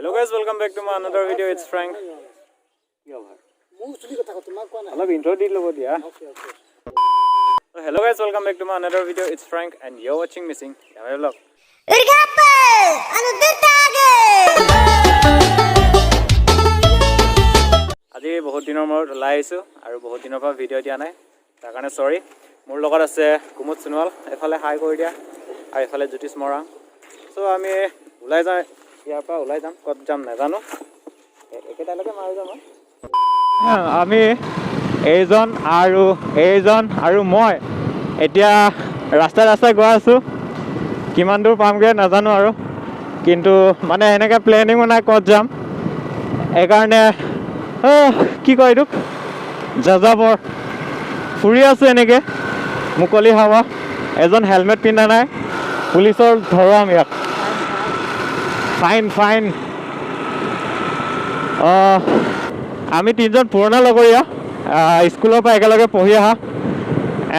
Hello guys, welcome back to my another video. It's Frank. মোৰ চুলি কথা কওঁ, তোমাক কোৱা নাই। অলপ ইন্ট্ৰ দি ল'ব দিয়া। Okay okay. Hello guys, welcome back to my another video. It's Frank and you're watching Missing Camera Vlog. Urgapel, anu dutage. আজি বহুত দিনৰ মূৰত ওলাই আহিছোঁ আৰু বহুত দিনৰ পৰা ভিডিঅ' দিয়া নাই, তাৰ কাৰণে চৰি। মোৰ লগত আছে কুমুদ সোণোৱাল, এফালে হাই কৰি দিয়া, আৰু এইফালে জ্যোতিষ মৰাং। চ' আমি ওলাই যাওঁ, ইয়াৰ পৰা ওলাই যাম, ক'ত যাম নাজানো, একেটালৈকে মাৰি যাম। আমি এইজন আৰু এইজন আৰু মই এতিয়া ৰাস্তাই ৰাস্তাই গৈ আছোঁ। কিমান দূৰ পামগৈ নাজানো আৰু, কিন্তু মানে এনেকৈ প্লেনিঙো নাই ক'ত যাম, সেইকাৰণে কি কয় এইটোক, যাযাবৰ ফুৰি আছোঁ এনেকৈ মুকলি হাৱা। এজন হেলমেট পিন্ধা নাই, পুলিচৰ ধৰোৱাম ইয়াক, ফাইন ফাইন। আমি তিনিজন পুৰণা লগৰীয়া, স্কুলৰ পৰা একেলগে পঢ়ি অহা।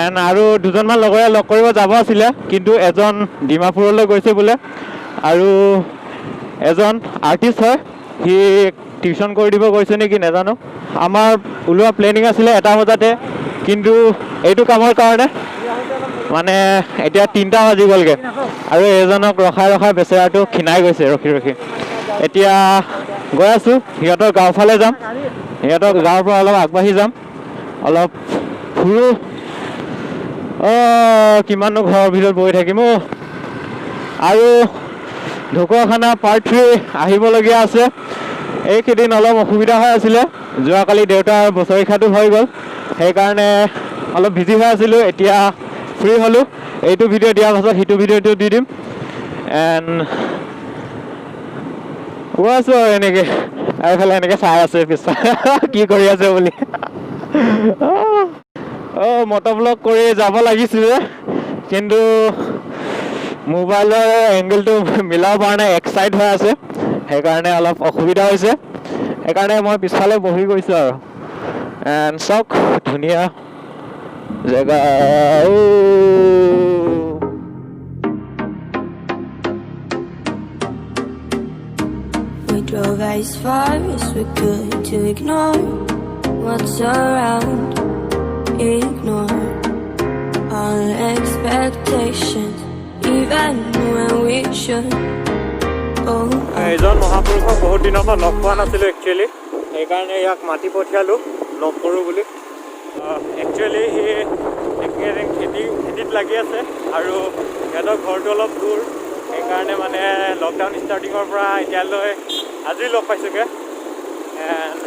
এণ্ড আৰু দুজনমান লগৰীয়া লগ কৰিব যাব আছিলে, কিন্তু এজন ডিমাপুৰলৈ গৈছে বোলে আৰু এজন আৰ্টিষ্ট হয়, সি টিউশ্যন কৰি দিব গৈছে নেকি নাজানো। আমাৰ ওলোৱা প্লেনিং আছিলে 1 বজাতে, কিন্তু এইটো কামৰ কাৰণে মানে এতিয়া 3টা বাজি গ'লগৈ আৰু এজনক ৰখাই ৰখাই বেচেৰাটো ক্ষীণাই গৈছে ৰখি ৰখি। এতিয়া গৈ আছোঁ, সিহঁতৰ গাঁৱৰ ফালে যাম, সিহঁতৰ গাঁৱৰ পৰা অলপ আগবাঢ়ি যাম, অলপ ফুৰোঁ। অঁ, কিমাননো ঘৰৰ ভিতৰত বহি থাকিম অ'। আৰু ঢকুৱাখানা পাৰ্ট 3 আহিবলগীয়া আছে। এইকেইদিন অলপ অসুবিধা হৈ আছিলে, যোৱাকালি দেউতাৰ বছৰেকীয়াটো হৈ গ'ল, সেইকাৰণে অলপ বিজি হৈ আছিলোঁ। এতিয়া ফ্ৰী হ'লোঁ, এইটো ভিডিঅ' দিয়াৰ পাছত সিটো ভিডিঅ'টো দি দিম। এণ্ড গৈ আছোঁ আৰু এনেকৈ, এইফালে এনেকৈ চাই আছে পিছত কি কৰি আছে বুলি। অঁ, মট' ব্লগ কৰি যাব লাগিছিলে, কিন্তু মোবাইলৰ এংগেলটো মিলাব পৰা নাই, এক চাইড হৈ আছে, সেইকাৰণে অলপ অসুবিধা হৈছে। সেইকাৰণে মই পিছফালে বহি গৈছোঁ আৰু। এণ্ড চাওক, ধুনীয়া জেগা। ঔ। We drove as far as we could to ignore what's around, ignore all expectations, even when we should. Oh, এজন মহাপুৰুষক বহুত দিনৰ পৰা লগ পোৱা নাছিলোঁ একচুৱেলি, সেইকাৰণে ইয়াক মাতি পঠিয়ালোঁ লগ কৰোঁ বুলি। একচুৱেলি সি এইকেইদিন খেতিত লাগি আছে আৰু সিহঁতৰ ঘৰটো অলপ দূৰ, সেইকাৰণে মানে লকডাউন ষ্টাৰ্টিঙৰ পৰা এতিয়ালৈ আজি লগ পাইছোঁগৈ। এণ্ড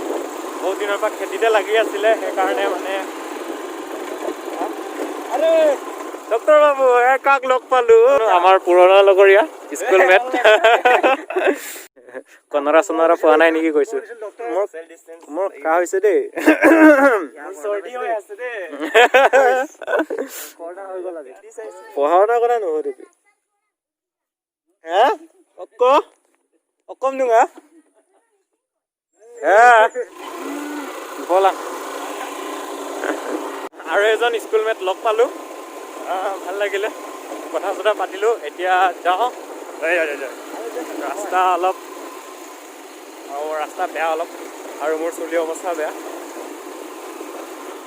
বহুত দিনৰ পৰা খেতিতে লাগি আছিলে, সেইকাৰণে মানে। আৰে ডক্টৰ বাবু, এ কাক লগ পালো, আমাৰ পুৰণা লগৰীয়া স্কুল মেট। কনৰা চনৰা পোৱা নাই নেকি কৈছো। মোৰ কাহ হৈছে দেই। চৰ্দি হৈ আছে দেই, কৰোণা হৈ গ'ল আজি। পঢ়া শুনা কৰা নুসুধিবি। হে অক অকম নুঙা হে, ব'লা। আৰু এজন স্কুল মেট লগ পালো, ভাল লাগিলে, কথা চথা পাতিলোঁ। এতিয়া যাওঁ। এই, এই, এই, ৰাস্তা অলপ, অঁ, ৰাস্তা বেয়া অলপ আৰু মোৰ চুলি অৱস্থা বেয়া,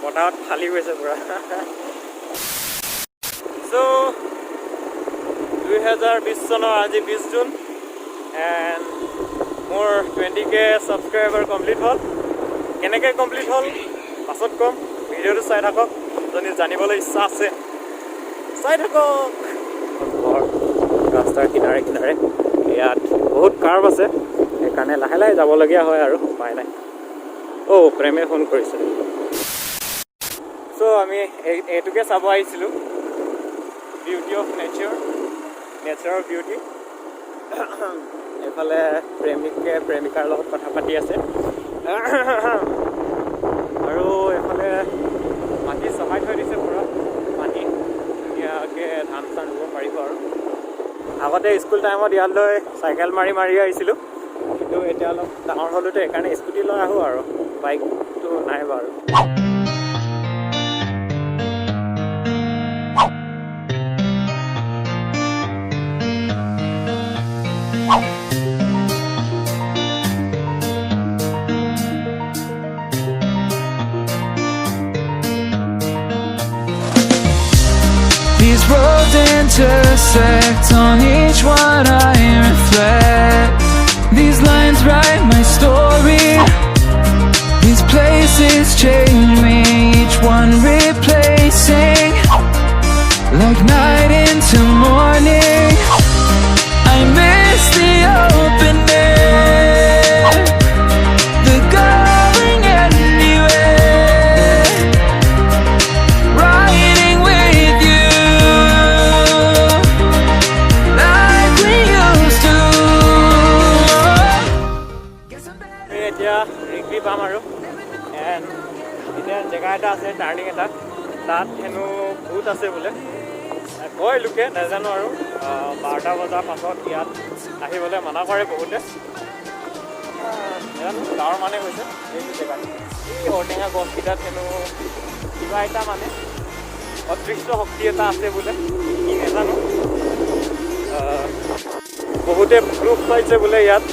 বতাহত ফালি গৈছে পূৰা। চ' 2020 চনৰ আজি 20 জুন এণ্ড মোৰ 20K subscriber complete হ'ল। কেনেকৈ কমপ্লিট হ'ল পাছত ক'ম, ভিডিঅ'টো চাই থাকক। যদি জানিবলৈ ইচ্ছা আছে, চাই থাকক। ঘৰ ৰাস্তাৰ কিনাৰে কিনাৰে, ইয়াত বহুত কাৰ্ভ আছে, সেইকাৰণে লাহে লাহে যাবলগীয়া হয় আৰু উপায় নাই। অ', প্ৰেমে ফোন কৰিছে। চ' আমি এইটোকে চাব আহিছিলোঁ, বিউটি অফ নেচাৰ, নেচাৰৰ বিউটি। এইফালে প্ৰেমিকে প্ৰেমিকাৰ লগত কথা পাতি আছে আৰু এইফালে মাটি চহাই থৈ দিছে পূৰা, পানী ধুনীয়াকৈ ধান চান ৰুব পাৰিব। আৰু আগতে স্কুল টাইমত ইয়ালৈ চাইকেল মাৰি মাৰি আহিছিলোঁ, কিন্তু এতিয়া অলপ ডাঙৰ হ'লোতো, সেইকাৰণে স্কুটি লৈ আহোঁ আৰু, বাইকটো নাই বাৰু। worlds intersect. On each one I reflect. These lines write my story. These places change me, each one replacing. Like night into morning. I miss the open air, the going anywhere, riding with you like we used to. Guess I'm better. আমি এতিয়া ৰিগবি পাম আৰু and এতিয়া জেগা এটা আছে, turning এটা, তাত হেনো ভূত আছে বোলে কয় লোকে, নাজানো আৰু। 12টা বজাৰ পাছত ইয়াত আহিবলৈ মানা কৰে বহুতে। নাজানো, গাঁৱৰ মানে হৈছে এইটো জেগাত এই ঔটেঙা গছকেইটাত হেনো কিবা এটা মানে অদৃশ্য শক্তি এটা আছে বোলে, কি নাজানো। বহুতে প্ৰুফ পাইছে বোলে ইয়াত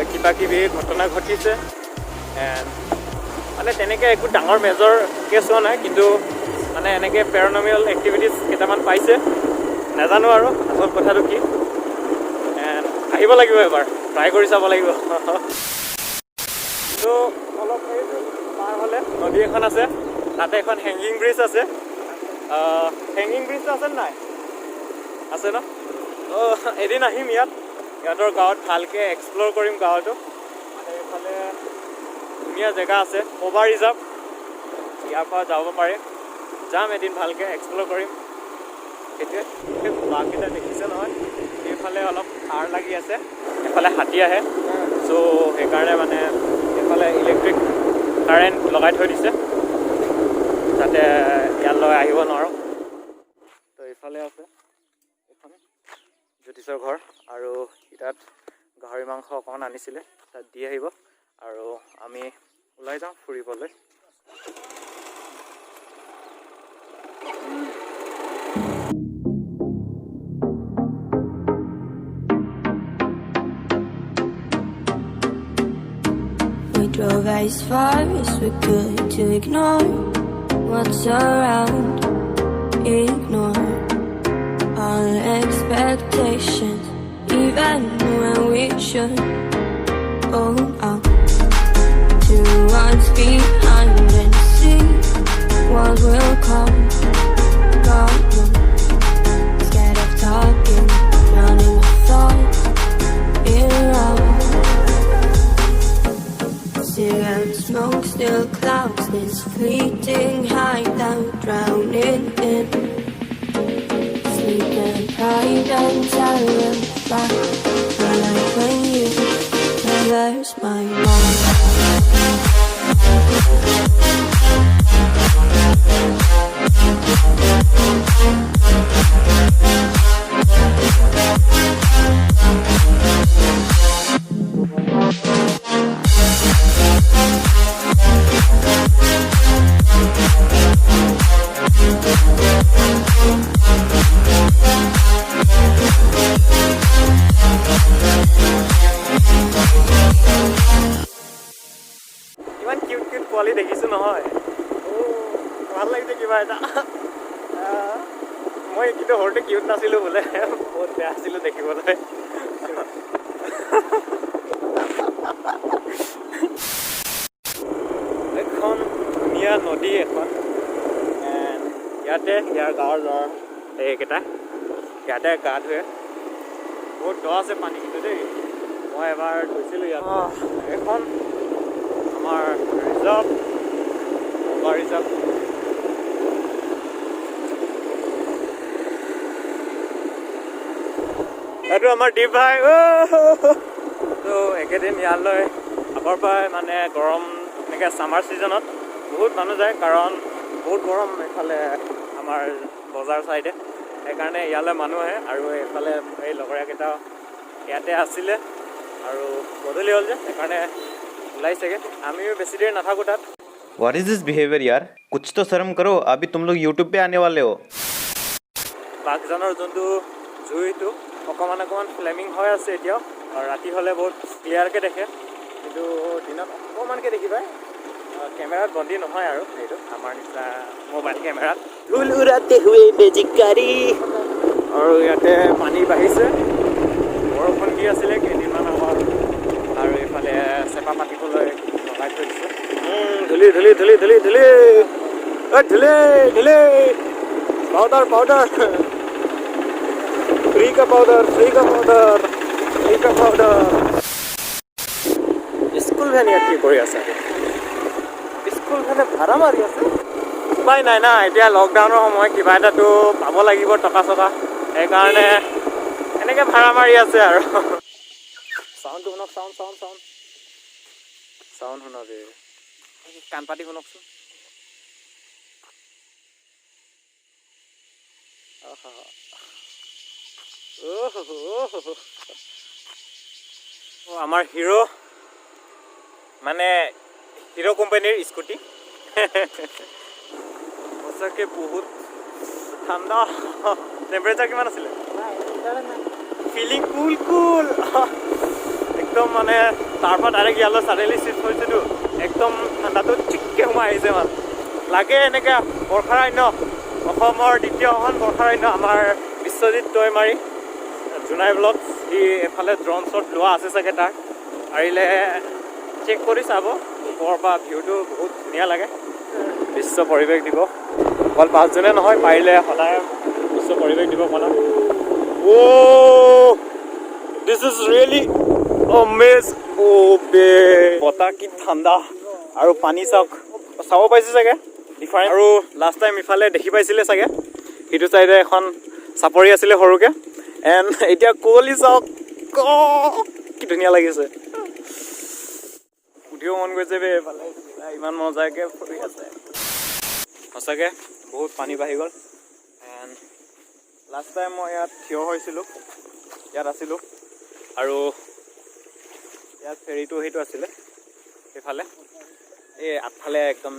কিবা কিবি ঘটনা ঘটিছে। এণ্ড মানে তেনেকৈ একো ডাঙৰ মেজৰ কেছ হোৱা নাই, কিন্তু মানে এনেকৈ পেৰানৰ্মেল এক্টিভিটিছ কেইটামান পাইছে। নাজানো আৰু আচল কথাটো কি। এণ্ড আহিব লাগিব, এবাৰ ট্ৰাই কৰি চাব লাগিব। ত' অলপ এইটো পাৰ হ'লে নদী এখন আছে, তাতে এখন হেংগিং ব্ৰিজ আছে। হেংগিং ব্ৰিজটো আছে নাই? আছে ন? অঁ, এদিন আহিম ইয়াত, সিহঁতৰ গাঁৱত ভালকৈ এক্সপ্ল'ৰ কৰিম গাঁৱটো। এইফালে ধুনীয়া জেগা আছে, পবা ৰিজাৰ্ভ, ইয়াৰ পৰা যাব পাৰে। যাম এদিন, ভালকৈ এক্সপ্ল'ৰ কৰিম। সেইটোৱে। সেই বাঘকেইটা দেখিছে নহয়? সেইফালে অলপ সাৰ লাগি আছে, এইফালে হাতী আহে। চ' সেইকাৰণে মানে এইফালে ইলেক্ট্ৰিক কাৰেণ্ট লগাই থৈ দিছে, যাতে ইয়ালৈ আহিব নোৱাৰোঁ। তো এইফালে আছে এইখন জ্যোতিষৰ ঘৰ আৰু তাত গাহৰি মাংস অকণমান আনিছিলে, তাত দি আহিব আৰু আমি ওলাই যাওঁ ফুৰিবলৈ। We drove as far as we could to ignore what's around, ignore all expectations, even when we should own up to what's behind and see what will come. Gone, scared of talking, drowning my thoughts in love. Cigarette smoke still clouds this fleeting high that we're drowning in. Sleep and pride and terrified. I like when you reverse my mind. ইমান cute cute পোৱালি দেখিছোঁ নহয়, অ' ভাল লাগিছে কিবা এটা। মই কিন্তু সৰুতে কিউট নাছিলোঁ বোলে, বহুত বেয়া আছিলোঁ দেখিবলৈ। এখন ধুনীয়া নদী এখন। And ইয়াতে ইয়াৰ গাঁৱৰ ল'ৰা এইকেইটা ইয়াতে গা ধুৱে। বহুত দ আছে পানী কিন্তু দেই, মই এবাৰ ধুইছিলোঁ ইয়াত। এইখন আমাৰ ৰিজাৰ্ভ, পবা ৰিজাৰ্ভ। এইটো আমাৰ দীপ ভাই। ত' একেদিন ইয়ালৈ আগৰ পৰাই মানে গৰম, এনেকৈ ছামাৰ ছিজনত বহুত মানুহ যায়, কাৰণ বহুত গৰম এইফালে আমাৰ বজাৰ চাইডে, সেইকাৰণে ইয়ালৈ মানুহ আহে। আৰু এইফালে এই লগৰীয়াকেইটা ইয়াতে আছিলে আৰু গধূলি হ'ল যে, সেইকাৰণে ওলাইছেগৈ। আমিও বেছি দেৰি নাথাকোঁ তাত। What is this behaviour यार? कुछ तो शर्म करो। अभी तुम लोग यूट्यूब पे आने वाले हो। বাঘজানৰ যোনটো জুইটো অকণমান অকণমান ফ্লেমিং হৈ আছে এতিয়াও, আৰু ৰাতি হ'লে বহুত ক্লিয়াৰকৈ দেখে, কিন্তু দিনত অকণমানকৈ দেখি পায়। কেমেৰাত বন্দী নহয় আৰু সেইটো আমাৰ নিচিনা মোবাইল কেমেৰাত। धूल उड़ाते हुए मैजिक गाड़ी। আৰু ইয়াতে পানী বাঢ়িছে, বৰষুণ দি আছিলে কেইদিনমান আগত। আৰু এইফালে চেপা পাতিবলৈ লগাই থৈ দিছে। ধূলি ধূলি ধূলি ধূলি ধূলি, ঐ ধূলি ধূলি, পাউডাৰ পাউডাৰ, ফ্ৰী কা পাউডাৰ, ফ্ৰী কা পাউডাৰ, ফ্ৰী কা পাউডাৰ। স্কুল ভেন ইয়াত কি কৰি আছে? স্কুল ভেনে ভাড়া মাৰি আছে। উপায় নাই না, এতিয়া লকডাউনৰ সময়, কিবা এটাতো পাব লাগিব টকা চকা, সেইকাৰণে এনেকৈ ভাড়া মাৰি আছে। আৰু চাউণ্ডটো শুনক, চাউণ্ড চাউণ্ড চাউণ্ড চাউণ্ড শুনক, এই কাণ পাতি শুনকচোন। আহা। অহ, অহ, অ, আমাৰ হিৰ' মানে হিৰ' কোম্পানীৰ স্কুটি। সঁচাকৈ বহুত ঠাণ্ডা। টেম্পাৰেচাৰ কিমান আছিলে? নাই, ইণ্টাৰনেট নাই। ফিলিং কুল কুল একদম। মানে তাৰ পৰা ডাইৰেক্ট ইয়ালৈ ছাডেনলি চিফ্ট হৈছেতো, একদম ঠাণ্ডাটো ঠিককৈ সোমাই আহিছে। মানে লাগে এনেকৈ বৰ্ষাৰণ্য, অসমৰ দ্বিতীয়খন বৰ্ষাৰণ্য। আমাৰ বিশ্বজিৎ দৈমাৰী, জোনাই ব্লগ, সি এফালে ড্ৰ'ন শ্বট লোৱা আছে চাগে তাৰ, পাৰিলে চেক কৰি চাব। ওপৰৰ পৰা ভিউটো বহুত ধুনীয়া লাগে। বিশ্ব পৰিৱেশ দিৱস অকল 5 জুনে নহয়, পাৰিলে সদায় বিশ্ব পৰিৱেশ দিৱস মনাম। Oh, this is really amaze। Oh বে, বতাহ কি ঠাণ্ডা! আৰু পানী চাওক, চাব পাইছে চাগে ডিফাৰেণ্ট। আৰু লাষ্ট টাইম ইফালে দেখি পাইছিলে চাগে, সিটো চাইডে এখন চাপৰি আছিলে সৰুকে। এণ্ড এতিয়া কুঁৱলী চাওক, কি ধুনীয়া লাগিছে। উঠিব মন গৈছে বে। এইফালে ইমান মজাকে ফুৰি আছে। সঁচাকৈ বহুত পানী বাঢ়ি গ'ল। এণ্ড লাষ্ট টাইম মই ইয়াত থিয় হৈছিলোঁ, ইয়াত আছিলোঁ আৰু ইয়াত ফেৰীটো সেইটো আছিলে সেইফালে, এই আগফালে একদম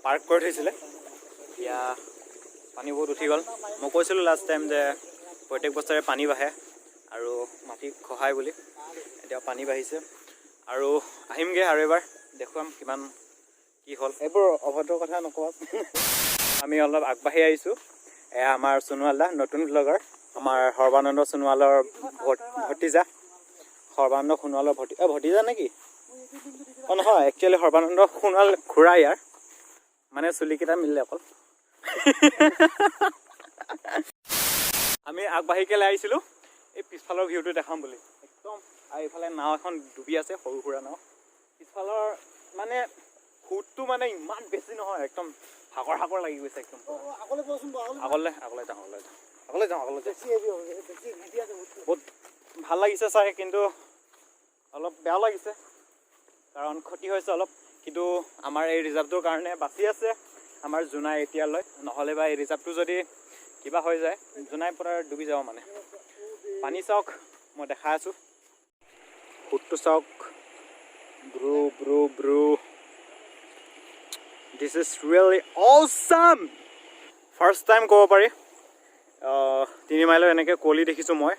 পাৰ্ক কৰি থৈছিলে। এতিয়া পানী বহুত উঠি গ'ল। মই কৈছিলোঁ লাষ্ট টাইম যে প্ৰত্যেক বছৰে পানী বাঢ়ে আৰু মাটি খহায় বুলি। এতিয়া পানী বাঢ়িছে আৰু আহিমগৈ আৰু এবাৰ দেখুৱাম কিমান কি হ'ল। এইবোৰ অভদ্ৰ কথা নক'বা। আমি অলপ আগবাঢ়ি আহিছোঁ। এয়া আমাৰ সোণোৱাল দা, নতুন ব্লগাৰ, আমাৰ সৰ্বানন্দ সোণোৱালৰ ভতিজা, সৰ্বানন্দ সোণোৱালৰ ভতিজা নেকি? অঁ নহয়, একচুৱেলি সৰ্বানন্দ সোণোৱাল খুৰা ইয়াৰ। মানে চুলিকেইটা মিলিলে অকল। আমি আগবাঢ়ি কেলৈ আহিছিলোঁ, এই পিছফালৰ ভিউটো দেখাম বুলি একদম। আৰু এইফালে নাও এখন ডুবি আছে, সৰু সুৰা নাও। পিছফালৰ মানে সোঁতটো মানে ইমান বেছি নহয়, একদম সাগৰ সাগৰ লাগি গৈছে একদম। আগলৈ কোৱাচোন বাৰু, আগলৈ। আগলৈ, আগলৈ যাওঁ, আগলৈ যাওঁ, আগলৈ যাওঁ, আগলৈ যাওঁ। বেছি হেৰি হ'ব, বেছি হেভি আছে বস্তু। বহুত ভাল লাগিছে চাই, কিন্তু অলপ বেয়াও লাগিছে, কাৰণ ক্ষতি হৈছে অলপ। কিন্তু আমাৰ এই ৰিজাৰ্ভটোৰ কাৰণে বাচি আছে আমাৰ জোনাই এতিয়ালৈ। নহ'লে বা এই ৰিজাৰ্ভটো যদি কিবা হৈ যায়, জোনাই পূৰা ডুবি যাব। মানে পানী চাওক, মই দেখাই আছোঁ। সোঁতটো চাওক। Bro, bro, bro, this is really awesome। First time ক'ব পাৰি, 3 মাইলত এনেকৈ কুঁৱলী দেখিছোঁ। মই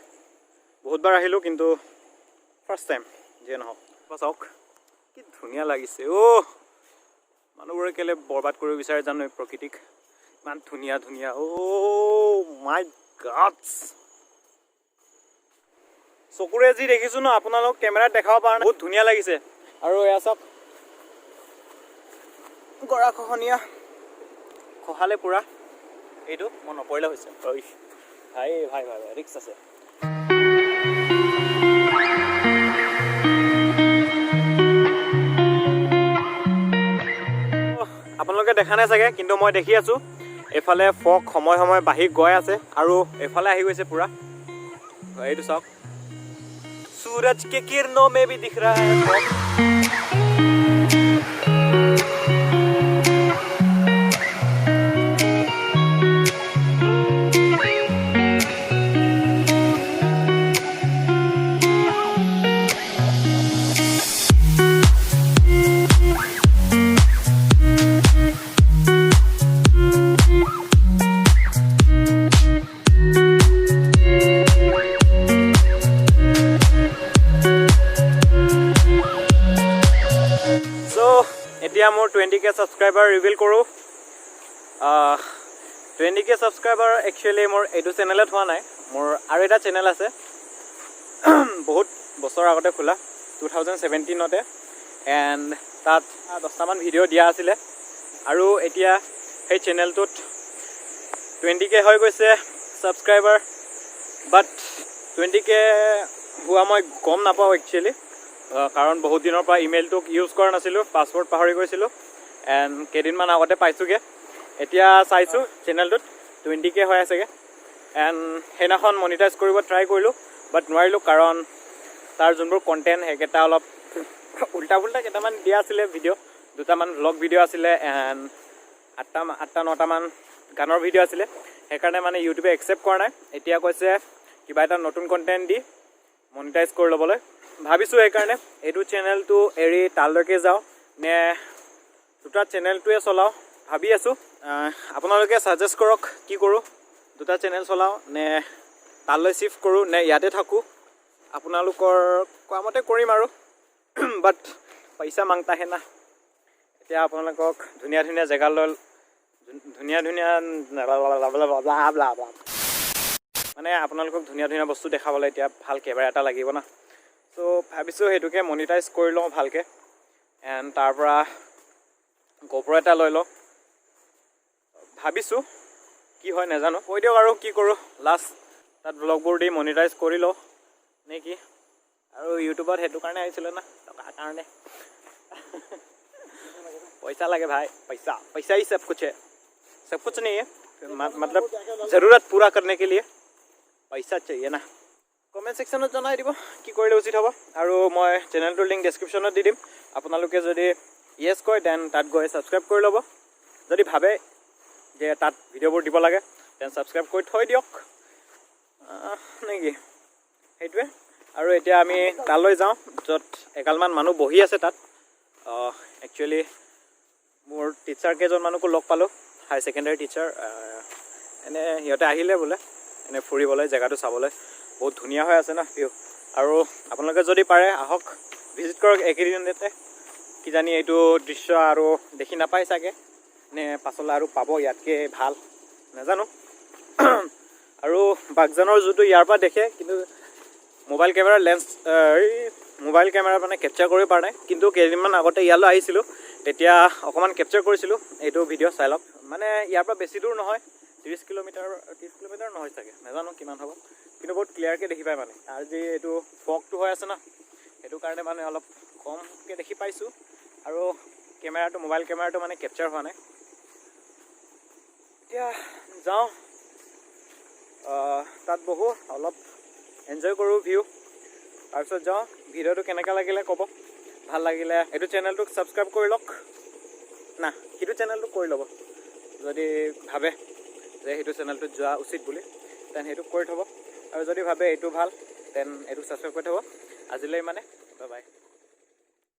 বহুতবাৰ আহিলোঁ, কিন্তু ফাৰ্ষ্ট টাইম। যিয়ে নহওক, চাওক কি ধুনীয়া লাগিছে। অ' মানুহবোৰে কেলৈ বৰবাদ কৰিব বিচাৰে জানো এই প্ৰকৃতিক? ইমান ধুনীয়া ধুনীয়া। অ' মাই গড, চকুৰে যি দেখিছোঁ ন, আপোনালোক কেমেৰাত দেখাব পৰা নাই। বহুত ধুনীয়া লাগিছে। আৰু এয়া চাওক, গৰা খহনীয়া, খহালে পূৰা। এইটো মই নপৰিলে হৈছে। ঐ ভাই ভাই ভাই ভাই, ৰিক্স আছে। আপোনালোকে দেখা নাই চাগে, কিন্তু মই দেখি আছোঁ। এইফালে ফগ সময় সময় বাঢ়ি গৈ আছে আৰু এইফালে আহি গৈছে পূৰা। এইটো চাওক, सूरज के किरणों में भी दिख रहा है fog। চ' এতিয়া মোৰ 20K subscriber reveal কৰোঁ। 20K subscriber actually মোৰ এইটো চেনেলত হোৱা নাই। মোৰ আৰু এটা চেনেল আছে, বহুত বছৰ আগতে খোলা, 2017তে, এণ্ড তাত 10টামান ভিডিঅ' দিয়া আছিলে। আৰু এতিয়া সেই চেনেলটোত 20K হৈ গৈছে ছাবস্ক্ৰাইবাৰ। বাট 20K হোৱা মই গম নাপাওঁ একচুৱেলি, কাৰণ বহুত দিনৰ পৰা ইমেইলটোক ইউজ কৰা নাছিলোঁ, পাছৱৰ্ড পাহৰি গৈছিলোঁ, এণ্ড কেইদিনমান আগতে পাইছোঁগৈ। এতিয়া চাইছোঁ চেনেলটোত 20K হৈ আছেগৈ। এণ্ড সেইদিনাখন মনিটাইজ কৰিব ট্ৰাই কৰিলোঁ, বাট নোৱাৰিলোঁ, কাৰণ তাৰ যোনবোৰ কণ্টেণ্ট সেইকেইটা অলপ উল্টা পুল্টা কেইটামান দিয়া আছিলে ভিডিঅ', দুটামান ভ্লগ ভিডিঅ' আছিলে এণ্ড আঠটা নটামান গানৰ ভিডিঅ' আছিলে। সেইকাৰণে মানে ইউটিউবে একচেপ্ট কৰা নাই। এতিয়া কৈছে কিবা এটা নতুন কণ্টেণ্ট দি মনিটাইজ কৰি ল'বলৈ। ভাবিছোঁ সেইকাৰণে এইটো চেনেলটো এৰি তালৈকে যাওঁ নে দুটা চেনেলটোৱে চলাওঁ, ভাবি আছোঁ। আপোনালোকে ছাজেষ্ট কৰক কি কৰোঁ, দুটা চেনেল চলাওঁ নে তালৈ শ্বিফ্ট কৰোঁ নে ইয়াতে থাকোঁ। আপোনালোকৰ কোৱা মতে কৰিম আৰু, বাট পইচা मांगता है না। এতিয়া আপোনালোকক ধুনীয়া ধুনীয়া জেগালৈ, ধুনীয়া ধুনীয়া, মানে আপোনালোকক ধুনীয়া ধুনীয়া বস্তু দেখাবলৈ এতিয়া ভাল কেমেৰা এটা লাগিব না। চ' ভাবিছোঁ সেইটোকে মনিটাইজ কৰি লওঁ ভালকৈ, এণ্ড তাৰ পৰা গ'প্ৰ' এটা লৈ লওঁ। ভাবিছোঁ, কি হয় নাজানো। কৈ দিয়ক আৰু কি কৰোঁ। লাষ্ট তাত ব্লগবোৰ দি মনিটাইজ কৰি লওঁ নে কি? আৰু ইউটিউবত সেইটো কাৰণে আহিছিলোঁ না, টকাৰ কাৰণে। पैसा लगे भाई, पैसा, पैसा ही सब कुछ है। सब कुछ नहीं है, मतलब ज़रूरत पूरा करने के लिए पैसा चाहिए না। কমেণ্ট ছেকশ্যনত জনাই দিব কি কৰিলে উচিত হ'ব। আৰু মই চেনেলটোৰ লিংক ডেছক্ৰিপশ্যনত দি দিম। আপোনালোকে যদি য়েছ কয়, then তাত গৈ ছাবস্ক্ৰাইব কৰি ল'ব। যদি ভাবে যে তাত ভিডিঅ'বোৰ দিব লাগে, then subscribe কৰি থৈ দিয়ক নেকি? সেইটোৱে। আৰু এতিয়া আমি তালৈ যাওঁ, য'ত এগালমান মানুহ বহি আছে। তাত একচুৱেলি মোৰ টিচাৰ কেইজনমানকো লগ পালোঁ, হায়াৰ ছেকেণ্ডেৰী টিচাৰ। এনে সিহঁতে আহিলে বোলে এনে ফুৰিবলৈ, জেগাটো চাবলৈ। বহুত ধুনীয়া হৈ আছে ন ভিউ। আৰু আপোনালোকে যদি পাৰে আহক, ভিজিট কৰক এইকেইদিনতে। কিজানি এইটো দৃশ্য আৰু দেখি নাপায় চাগে, নে পাছলৈ আৰু পাব ইয়াতকৈ ভাল, নাজানো। আৰু বাগজানৰ জুটো ইয়াৰ পৰা দেখে, কিন্তু মোবাইল কেমেৰাৰ লেন্স, এই মোবাইল কেমেৰা মানে কেপচাৰ কৰিব পৰা নাই। কিন্তু কেইদিনমান আগতে ইয়ালৈ আহিছিলোঁ, তেতিয়া অকণমান কেপচাৰ কৰিছিলোঁ। এইটো ভিডিঅ' চাই লওক। মানে ইয়াৰ পৰা বেছি দূৰ নহয়, 30 কিলোমিটাৰ, 30 কিলোমিটাৰ নহয় চাগে, নাজানো কিমান হ'ব, কিন্তু বহুত ক্লিয়াৰকৈ দেখি পায়। মানে আৰু যি এইটো ফগটো হৈ আছে ন, সেইটো কাৰণে মানে অলপ কমকৈ দেখি পাইছোঁ আৰু কেমেৰাটো, মোবাইল কেমেৰাটো মানে কেপচাৰ হোৱা নাই। এতিয়া যাওঁ, তাত বহোঁ, অলপ এনজয় কৰোঁ ভিউ, তাৰপিছত যাওঁ। ভিডিঅ'টো কেনেকুৱা লাগিলে ক'ব। ভাল লাগিলে এইটো চেনেলটোক ছাবস্ক্ৰাইব কৰি লওক না, সেইটো চেনেলটো কৰি ল'ব। যদি ভাবে যে সেইটো চেনেলটোত যোৱা উচিত বুলি, then সেইটো কৰি থ'ব। আৰু যদি ভাবে এইটো ভাল, then এইটো ছাবস্ক্ৰাইব কৰি থ'ব। আজিলৈ মানে, বাই বাই।